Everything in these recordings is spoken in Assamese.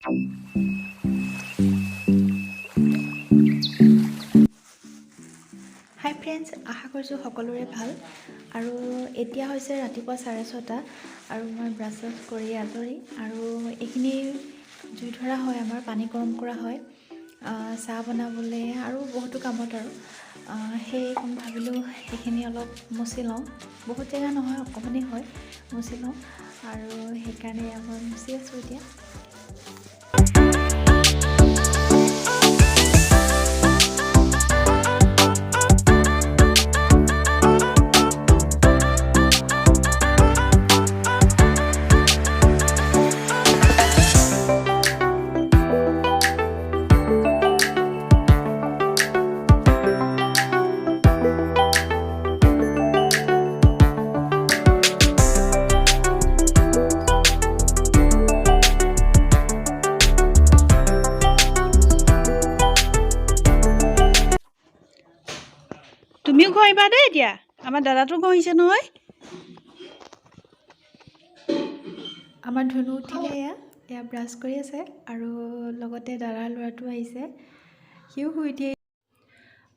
হাই ফ্ৰেণ্ডছ, আশা কৰিছোঁ সকলোৰে ভাল। আৰু এতিয়া হৈছে ৰাতিপুৱা 6:30 আৰু মই ব্ৰাছ চাছ কৰি আজৰি। আৰু এইখিনি জুই ধৰা হয়, আমাৰ পানী গৰম কৰা হয় চাহ বনাবলৈ আৰু বহুতো কামত। আৰু সেই ভাবিলোঁ সেইখিনি অলপ মুচি লওঁ, বহুত জেগা নহয় অকণমানেই হয়, মুচি লওঁ। আৰু সেইকাৰণে মই মুচি আছোঁ এতিয়া। তুমিও ঘঁহিবা দেই এতিয়া, আমাৰ দাদাটো ঘঁহিছে নহয়। আমাৰ ধুনু উঠিলে, এয়া এয়া ব্ৰাছ কৰি আছে। আৰু লগতে দাদাৰ ল'ৰাটো আহিছে, সিও শুই উঠি।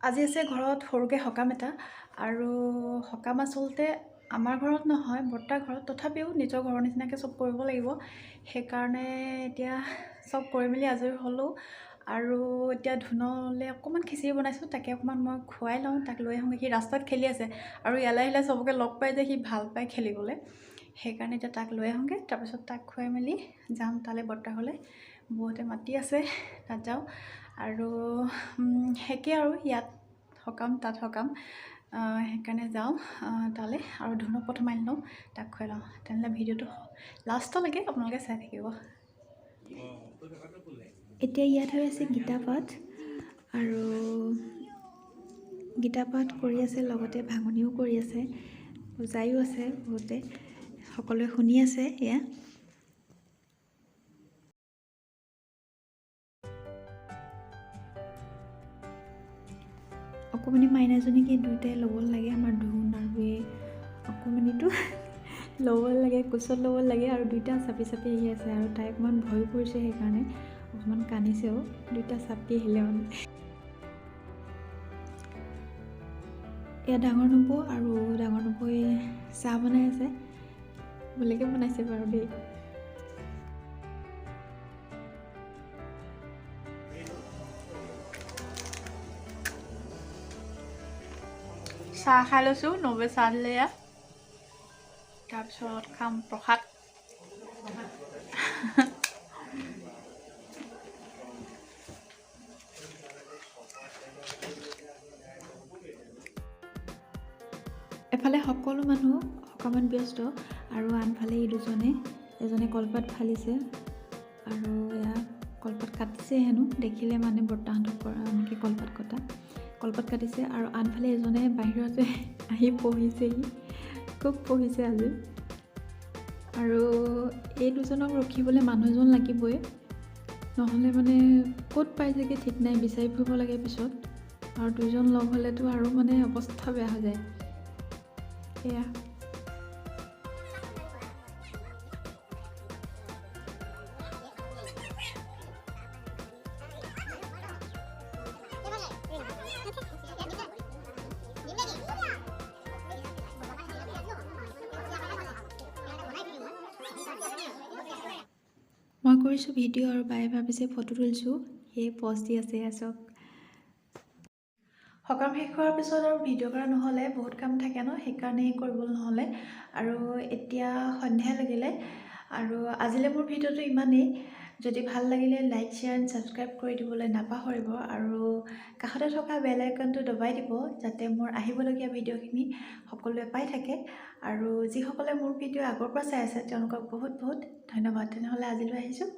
আজি আছে ঘৰত সৰুকৈ সকাম এটা। আৰু সকাম আচলতে আমাৰ ঘৰত নহয়, বৰ্তাৰ ঘৰত, তথাপিও নিজৰ ঘৰৰ নিচিনাকৈ চব কৰিব লাগিব। সেইকাৰণে এতিয়া চব কৰি মেলি আজৰি হ'লোঁ। আৰু এতিয়া ধুনলৈ অকণমান খিচিৰি বনাইছোঁ, তাকে অকণমান মই খুৱাই লওঁ, তাক লৈ আহোঁগৈ। সি ৰাস্তাত খেলি আছে আৰু ইয়ালৈ আহিলে চবকে লগ পাই যে সি ভাল পায় খেলিবলৈ, সেইকাৰণে এতিয়া তাক লৈ আহোঁগৈ। তাৰপিছত তাক খুৱাই মেলি যাম তালৈ বৰ্তা ঘৰলৈ, বহুতে মাতি আছে, তাত যাওঁ। আৰু সেকে আৰু ইয়াত সকাম তাত সকাম, সেইকাৰণে যাওঁ তালৈ। আৰু ধুনক প্ৰথম আনি লওঁ, তাক খুৱাই লওঁ। তেনেহ'লে ভিডিঅ'টো লাষ্টলৈকে আপোনালোকে চাই থাকিব। এতিয়া ইয়াত হৈ আছে গীতা পাঠ, আৰু গীতা পাঠ কৰি আছে, লগতে ভাঙনিও কৰি আছে, বুজায়ো আছে, বহুতে সকলোৱে শুনি আছে। এয়া অকণমানি মাইনাজনীক এই দুয়োটাই ল'ব লাগে, আমাৰ ধুন আৰু এই অকণমানিটো ল'ব লাগে, কোচত ল'ব লাগে। আৰু দুয়োটা চাপি চাপি আহি আছে, আৰু তাই অকণমান ভয়ো কৰিছে, সেইকাৰণে অকণমান কান্দিছেও, দুয়োটা চাপি আহিলে মানে। এয়া ডাঙৰ নবৌ, আৰু ডাঙৰ নবৌয়ে চাহ বনাই আছে, বেলেগে বনাইছে বাৰু দেই। চাহ খাই লৈছোঁ, নবৌয়ে চাহ দিলে এয়া। তাৰপিছত খাম প্ৰসাদ। এফালে সকলো মানুহ সকামত ব্যস্ত, আৰু আনফালে এই দুজনে, এজনে কলপাত ফালিছে আৰু এয়া কলপাত কাটিছে হেনো, দেখিলে মানে বৰ্তাহঁতক এনেকৈ কলপাত কটা, কলপাত কাটিছে। আৰু আনফালে এজনে বাহিৰতে আহি পঢ়িছেহি, খুব পঢ়িছে আজি। আৰু এই দুজনক ৰখিবলৈ মানুহ এজন লাগিবই, নহ'লে মানে ক'ত পাইছেগৈ ঠিক নাই, বিচাৰি ফুৰিব লাগে পিছত। আৰু দুজন লগ হ'লেতো আৰু মানে অৱস্থা বেয়া হৈ যায়। এয়া মই কৰিছোঁ ভিডিঅ', আৰু বায়ে ভাবিছে ফটো তুলিছোঁ, সেয়ে প'জ দি আছে। এয়া চাওক। সকাম শেষ হোৱাৰ পিছত আৰু ভিডিঅ' কৰা নহ'লে, বহুত কাম থাকে ন, সেইকাৰণেই কৰিবলৈ নহ'লে। আৰু এতিয়া সন্ধিয়া লাগিলে, আৰু আজিলৈ মোৰ ভিডিঅ'টো ইমানেই। যদি ভাল লাগিলে লাইক, শ্বেয়াৰ এণ্ড ছাবস্ক্ৰাইব কৰি দিবলৈ নাপাহৰিব, আৰু কাষতে থকা বেল আইকনটো দবাই দিব, যাতে মোৰ আহিবলগীয়া ভিডিঅ'খিনি সকলোৱে পাই থাকে। আৰু যিসকলে মোৰ ভিডিঅ' আগৰ পৰা চাই আছে তেওঁলোকক বহুত বহুত ধন্যবাদ। তেনেহ'লে আজিলৈ আহিছোঁ।